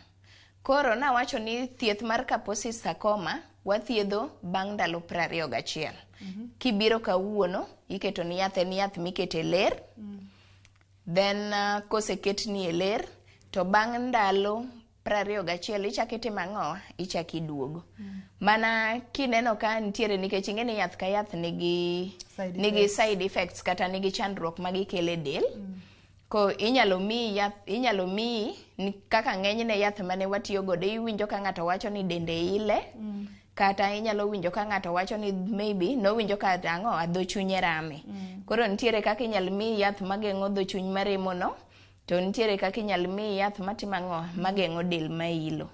Koro nawacho ni thieth mar Kaposi sarcoma wathiedho bang' ndalo 21. Kibiro kawuono iketo ni yath en yath mikete ler. Then koseketni e ler to bang' ndalo 21 ichako itimo ang'owa ichako iduogo. Mana kineno ka nitiere nikech ing'e ni yath ka yath nigi side effects kata nigi chandruok ma gikelo e del. Ko inyalo miyi yath inyalo miyi kaka ng'enyne yath mane watiyo godo iwinjo ka ng'ato wacho ni dende ile kata inyalo winjo ka ng'ato wacho ni maybe nowinjo ka ang'o dho chunye rame. Koro nitiere kaka inyalo miyi yath mageng'o dho chuny maremo no to nitiere kaka inyalo miyi yath matimo ang'o mageng'o del mailo.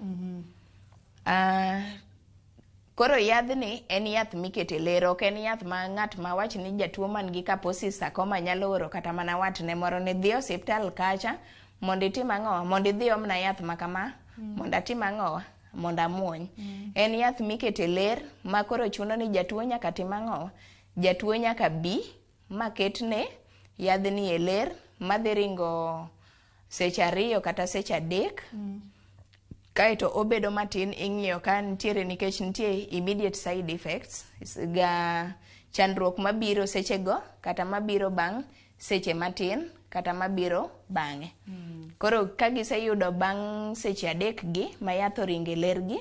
Koro yadhni en yath mikete ler ok en yath ma ng'at ma wach ni jatuo man gi Kaposi sarcoma nyalo oro kata mana watne moro ni dhi osiptal kacha mondo itim ang'o mondo idhi omna yath ma kama mondo atim ang'o mondo amuony. En yath mikete ler ma koro chuno ni jatuo nyaka tim ang'o jatuo nyaka bi maketne yadhni e ler madhi ringo seche 2 kata seche 3. Kaeto obedo matin ing'iyo ka nitiere nikech nitie immediate side effects ga chandruok mabiro sechego kata mabiro bang' seche matin kata mabiro bang'e. Koro ka giseyudo bang' seche 3 gi ma yath oringo e ler gi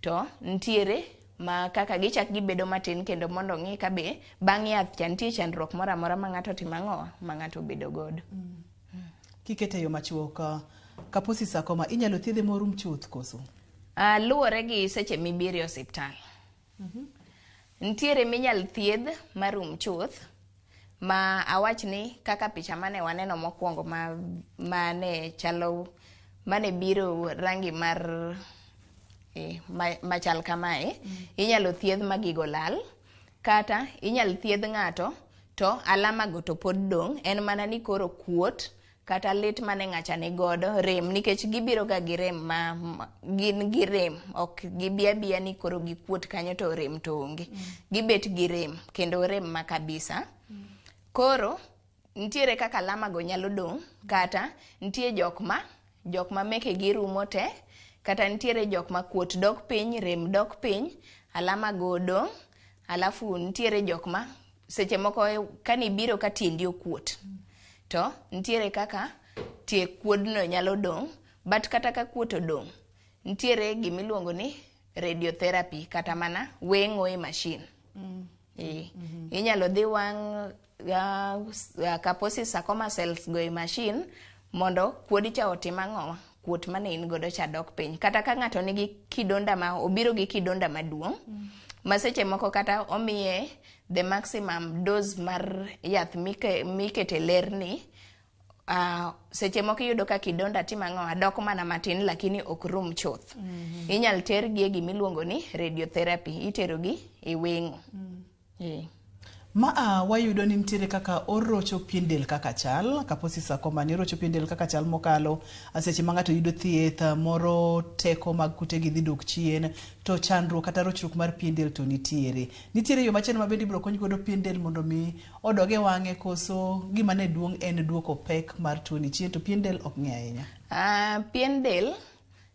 to nitiere ma kaka gichak gibedo matin kendo mondo ong'i ka be bang' yath cha nitie chandruok moro amora ma ng'ato timo ang'o ma ng'ato obedo godo. Kikete yo machuok, Kaposi sarcoma inyalo thiedhe morum chuth koso? Luwore gi seche mibiro e osiptal. Nitiere minyal thiedh marum chuth ma awach ni kaka picha mane waneno mokwongo mane chalo mane biro rangi mar machal kamae inyalo thiedh ma gigo lal kata inyalo thiedh ng'ato to alama go to pod dong' en mana ni koro kuot kata lit mane ng'acha ni godo rem nikech gibiro ga gi rem ma gin gi rem ok gibi abiya ni koro gikuot kanyo to rem to onge. Gibet gi rem kendo rem ma kabisa. Koro nitiere kaka alama go nyalo dong' kata nitie jok ma meke gi rumo te kata nitiere jok ma kuot dok piny rem dok piny alama go dong' alafu nitiere jok ma seche moko kanibiro ka tiendi okuot to nitiere kaka tie kuodno nyalo dong' but kata ka kuot odong' nitiere gimiluongo ni radiotherapy kata mana weng'o e machine. Inyalo dhi wang' Kaposi sarcoma cells go e machine mondo kuodi cha otim ang'o? Kuot mane in godo cha dok piny. Kata ka ng'ato nigi kidonda ma obiro gi kidonda maduong', ma seche moko kata omiye the maximum dose mar yath mikete lerni, seche moko iyudo ka kidonda timo ang'o? Dok mana matin lakini ok rum chuth. Inyal tergi e gimiluongo ni radiotherapy, iterogi e weng'o. Ma a wayudo ni nitiere kaka orocho pien del kaka chal, Kaposi sarcoma ni orocho pien del kaka chal mokalo seche ma ng'ato yudo thieth moro, teko mag kutegi dhi dok chien, to chandruok kata rochruok mar pien del to nitiere. Nitiere yo machielo ma bende ibiro kony godo pien del mondo mi odog e wang'e, koso gima ne duong' en duoko pek mar tuoni chien to pien del ok ng'i ahinya? Pien del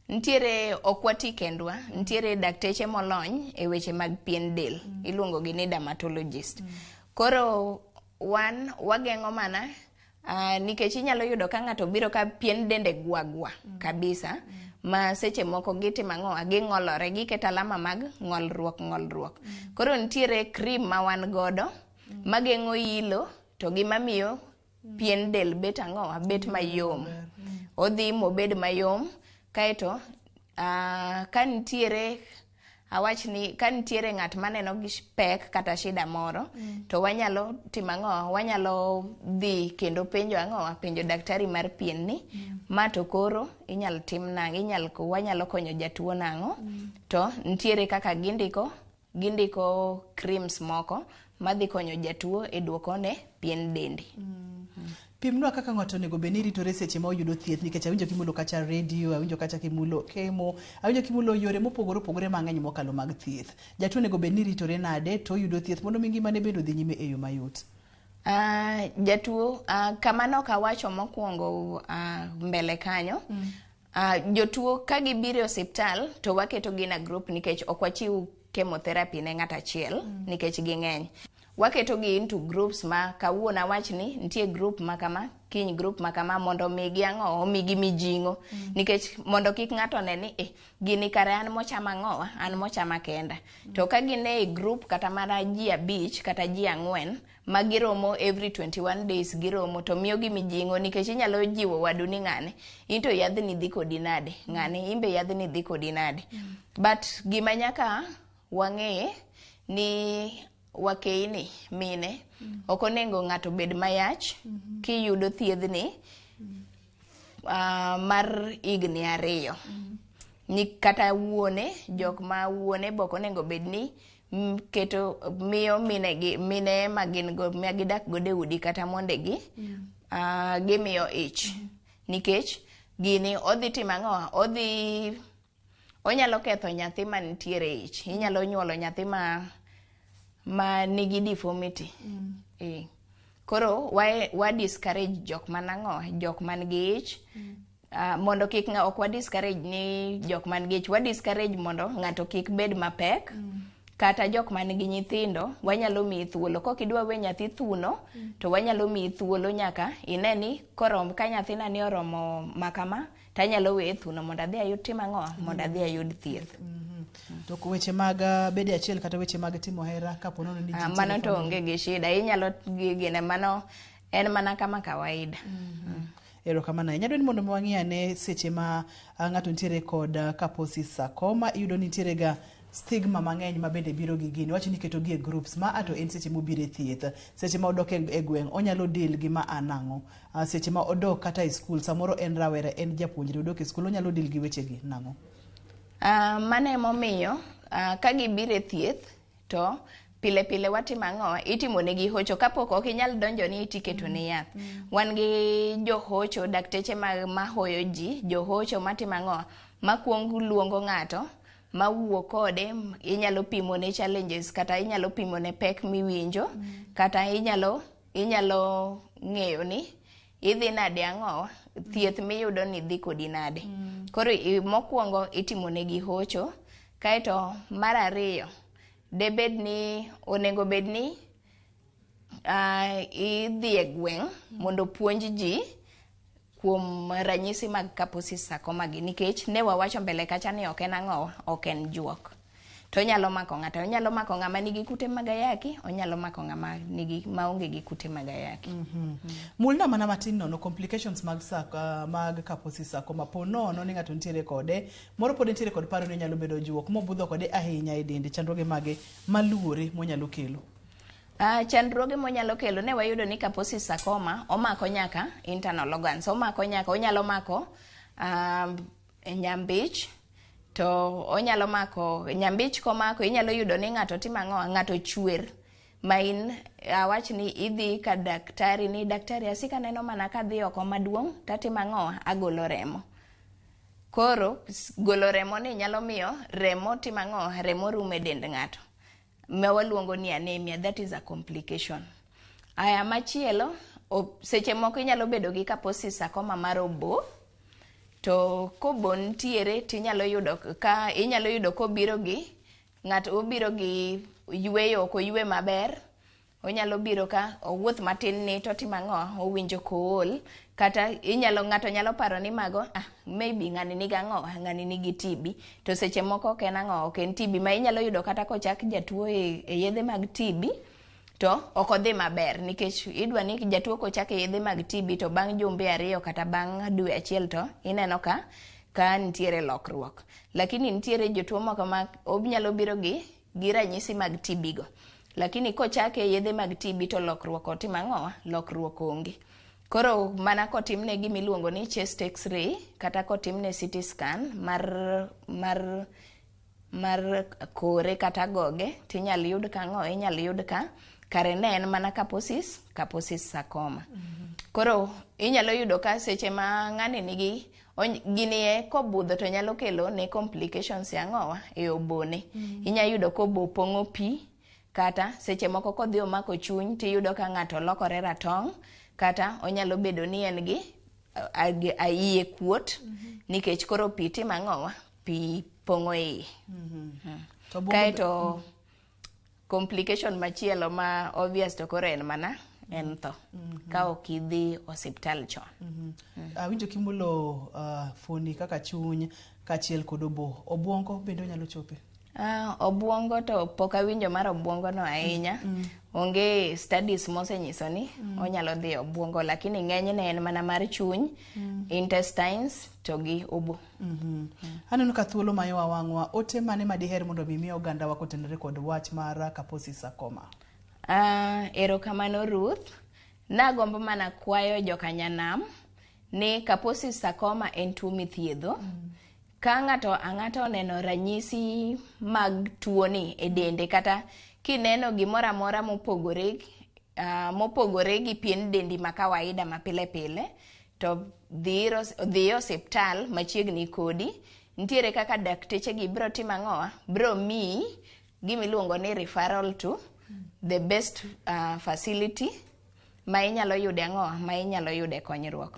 nitiere, ok wati kendwa, nitiere dakteche molony e weche mag pien del, iluongo gi ni dermatologist. Koro wan wageng'o mana, nikech inyalo yudo ka ng'ato biro ka pien dende gwa gwa kabisa, ma seche moko gitimo ang'o? Ging'olore, giketo alama mag ng'olruok ng'olruok. Koro nitiere cream ma wan godo mageng'o ilo to gi mamiyo pien del bet ang'o? Bet mayom. Odhi mobed mayom, kaeto ka nitiere, awach ni ka nitiere ng'at maneno gi pek kata shida moro, to wanyalo timo ang'o? Wanyalo dhi kendo penjo ang'o? Penjo daktari mar pien ni ma to koro inyal tim nang'o, inyal wanyalo konyo jatuo nang'o? To nitiere kaka gindiko creams moko madhi konyo jatuo e duoko ne pien dende. Pimnwa kaka ng'ato onego bed ni ritore seche ma oyudo thieth, nikech awinjo kimulo kacha radio, awinjo kacha kimulo chemo, awinjo kimulo yore mopogore opogore mang'eny mokalo mag thieth. Jatuo onego bed ni ritore nade to oyudo thieth mondo mi ngimane bende odhi nyime e yo mayot? Jatuo, kama nok awacho mokwongo, mbele kanyo, jotuo ka gibiro e osiptal to waketo gi na group, nikech ok wachiw chemotherapy ne ng'at achiel nikech ging'eny. Waketo gi into groups, ma kawuono awach ni nitie group ma kama, kiny group ma kama, mondo migi ang'o? Omigi mijing'o, nikech mondo kik ng'ato ne ni eh, gini kare an mochama ang'owa, an mochama kenda. To ka gin e group kata mana ji 5 kata ji 4 ma giromo every 21 days, giromo to miyogi mijing'o, nikech inyalo jiwo wadu ni ng'ane in to yadhni dhi kodi nade, ng'ane in be yadhni dhi kodi nade. But gima nyaka wang'e ni wakeini mine ok onego ng'ato bed mayach kiyudo thiedhni mar higni 2 ni kata wuone, jok ma wuone be ok onego bed ni keto miyo minegi, mine ma gin go, ma gidak godo e udi kata mondegi, gimiyo ich, nikech gini odhi timo ang'o? Odhi onyalo ketho nyathi mantiere e ich, inyalo nyuolo nyathi ma nigi deformity. Koro wa discourage jok man ang'o, jok man gi ich, mondo kik ng'a, ok wa discourage ni jok man gi ich, wa discourage mondo ng'ato kik bed mapek. Kata jok man gi nyithindo, wanyalo miyi thuolo kok idwa we nyathi thuno, to wanyalo miyi thuolo nyaka ine ni korom ka nyathina ni oromo makama tanyalo weye thuno mondo adhi ayud tim ang'o, mondo adhi ayud thieth. To weche mag bedo achiel kata weche mag timo hera kapo nono ni ji nitiere mano to family. Onge gi shida, inyalo gine, mano en mana kama kawaida. Erokamano ahinya. Adwa ni mondo mi wang'i ane seche ma ng'ato nitiere kod Kaposi sarcoma, iyudo ni nitiere ga stigma mang'eny ma bende biro gi gini. Wach ni iketo gi e groups ma a to en seche mobiro e thieth, seche ma odok e gweng' onyalo deal gi ma a nang'o. Seche ma odok kata e skul, samoro en rawera, en japuonjre, odok e skul onyalo deal gi weche gi nang'o? Mano emomiyo ka gibiro e thieth to pile pile watimo ang'o? Itimo negi hocho kapok ok inyal donjo ni tiketo ne yath. Wan gi johocho, dakteche ma mahoyo ji, johocho matimo ang'o? Makuong luongo ng'ato mawuo kode, inyalo pimo ne challenges kata inyalo pimo ne pek miwinjo, kata inyalo ng'eyo ni idhi nade ang'o, thieth miyudo ni dhi kodi nade. Koro mokwongo itimo negi hocho, kaeto mar ariyo debed ni onego bed ni idhi e gweng' mondo puonj ji kuom ranyisi mag Kaposi sarcoma gi, nikech ne wawacho mbele kacha ni ok en ang'o, ok en juok. To onyalo mako ng'ato, onyalo mako ng'ama nigi kute mag ayaki, onyalo mako ng'ama nigi maonge gi kute mag ayaki. Mulna mana matin nono complications mag mag Kaposi sarcoma po nono ni ng'ato nitiere kode, moro pod nitiere kod paro ni onyalo bedo juok mobudho kode ahinya e dende, chandruoge mage maluwore monyalo kelo. Chandruoge monyalo kelo ne wayudo ni Kaposi sarcoma omako nyaka internal organs, omako nyaka onyalo mako nyambich to onyalo mako nyambich komako inyalo yudo ni ng'ato timo ang'o ng'ato chwer ma in awach ni idhi ka daktari ni daktari asika neno mana kadhi oko maduong' tatimo ang'o agolo remo. Koro golo remo ni nyalo miyo remo timo ang'o remo rumo e dend ng'ato ma waluongo ni anemia, that is a complication. Aya machielo seche moko inyalo bedo gi Kaposi sarcoma mar obo to kobo nitiere tinyalo yudo ka inyalo yudo kobiro gi ng'ato obiro gi yweyo ok oywe maber onyalo biro ka owuoth matin ni to otimo ang'o owinjo kool kata inyalo ng'ato nyalo paro ni mago maybe ng'ani nigi ang'o ng'ani nigi TB to seche moko ok en ang'o ok en TB ma inyalo yudo kata kochak jatuo e yedhe mag TB to ok odhi maber nikech idwa ni jatuo kochak e yedhe mag TB to bang' jumbe 2 kata bang' dwe 1 to ineno ka nitiere lokruok. Lakini nitiere jotuo moko ma onyalo biro gi ranyisi mag TB go. Lakini kochake yedhe mag TB to lokruok otimo ang'o? Lokruok onge. Koro mana kotimne gimiluongo ni chest x-ray kata kotimne CT scan mar kore kata goge tinyal yud ka ang'o? Inyal yud ka kare ne en mana Kaposi sarcoma. Koro inyalo yudo ka seche ma ng'ani nigi gini e kobudho to nyalo kelo ne complications e ang'owa e obone. Inyalo yudo kobo pong'o pi kata seche moko kodhi omako chuny tiyudo ka ng'ato lokore ratong' kata onyalo bedo ni en gi iye kuot nikech koro pi timo ang'owa pi pong'o iye. Kaeto complication machielo ma obvious to koro en mana en tho ka ok idhi osiptal chon. Awinjo kimulo fuoni kaka chuny kaachiel kod obo. Obuongo bende onyalo chope? Obuongo to pok awinjo mar obuongo no ahinya. Onge studies mosenyiso ni onyalo dhi obuongo, lakini ng'enyne en mana mar chuny, intestines to gi obo. Aneno ka thuolo mayowa wang'wa, ote mane madiher mondo mi mi ogandawa kotenore kod wach mar Kaposi sarcoma? Erokamano Ruth. Nagombo mana kwayo jokanyanam ni Kaposi sarcoma en tuo mithiedho. Ka ng'ato ang'ata oneno ranyisi mag tuoni e dende kata kineno gimoro amora mopogore mopogore gi pien dendi ma kawaida ma pile pile to dhi e osiptal machiegni kodi. Nitiere kaka dakteche gi biro timo ang'owa biro miyi gimiluongo ni referral to the best facility ma inyalo yude ang'owa ma inyalo yude konyruok.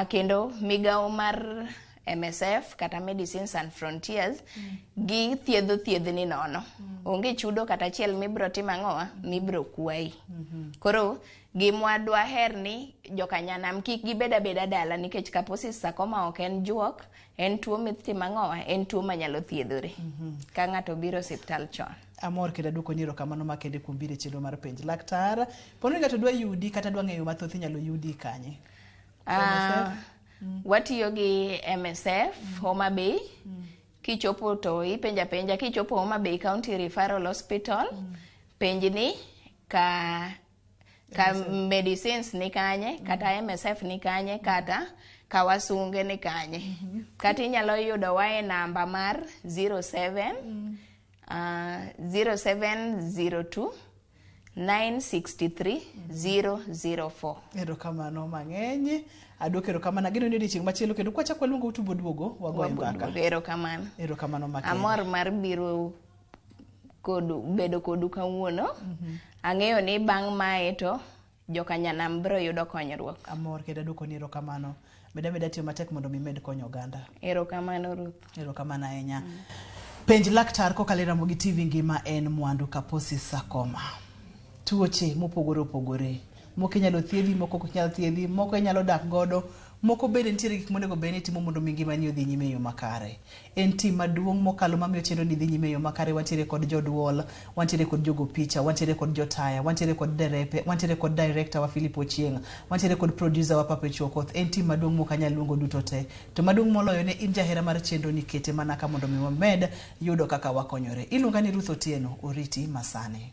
Kendo migawo mar MSF kata Medicines and Frontiers gi thiedho thiedhni nono. Onge chudo kata achiel mibiro timo ang'owa mibiro kwayi. Koro gimwa dwaher ni jokanyanam kik gibed abeda dala nikech Kaposi sarcoma ok en juok, en tuo mitimo ang'owa en tuo manyalo thiedhore ka ng'ato biro osiptal chon. Amor kendo aduoko ni erokamano makende kuom biro e chenro mar penj laktar. Pono ni ng'ato dwa yudi kata dwa ng'eyo mathoth inyalo yudi kanye? Watiyo gi MSF Homa Bay. Kichopo to ipenja penja kichopo Homa Bay County Referral Hospital penj ni ka medicines ni kanye kata MSF ni kanye kata kawasunge ni kanye. Kata inyalo yudo wa e namba mar 07 0702 963 004. Erokamano mang'eny. Aduoko erokamano. Ageno ni odiochieng' machielo kendo kwachako waluongo utubo duogo wagoye mbaka. Erokamano. Erokamano makende. Amor mar biro kodu bedo kodu kawuono. Ang'eyo ni bang' mae to jokanyanam biro yudo konyruok. Amor kendo aduoko ni erokamano. Meda tiyo matek mondo mi med konyo oganda. Erokamano Ruth. Erokamano ahinya. Penj laktar kokalo e Ramogi TV ngima en mwandu Kaposi sarcoma. Tuoche mopogore opogore. Moko inyalo thiedhi, moko ok nyal thiedhi, moko inyalo dak godo, Moko bende nitiere gik monego bed ni itimo mondo mi ngimani odhi nyime e yo makare. En tim maduong' mokalo mamiyo chenro ni dhi nyime e yo makare. Wantiere kod joduol, wantiere kod jogo picha, wantiere kod jotaya, wantiere kod derepe, wantiere kod director wa Philip Ochieng', wantiere kod producer wa Pape Okoth. En tim maduong' mok anyal luongo duto te. To maduong' moloyo ne in jahera mar chenro ni kete mana ka mondo mi wamed yudo kaka wakonyore. Iluonga ni Ruth Otieno, oriti masani.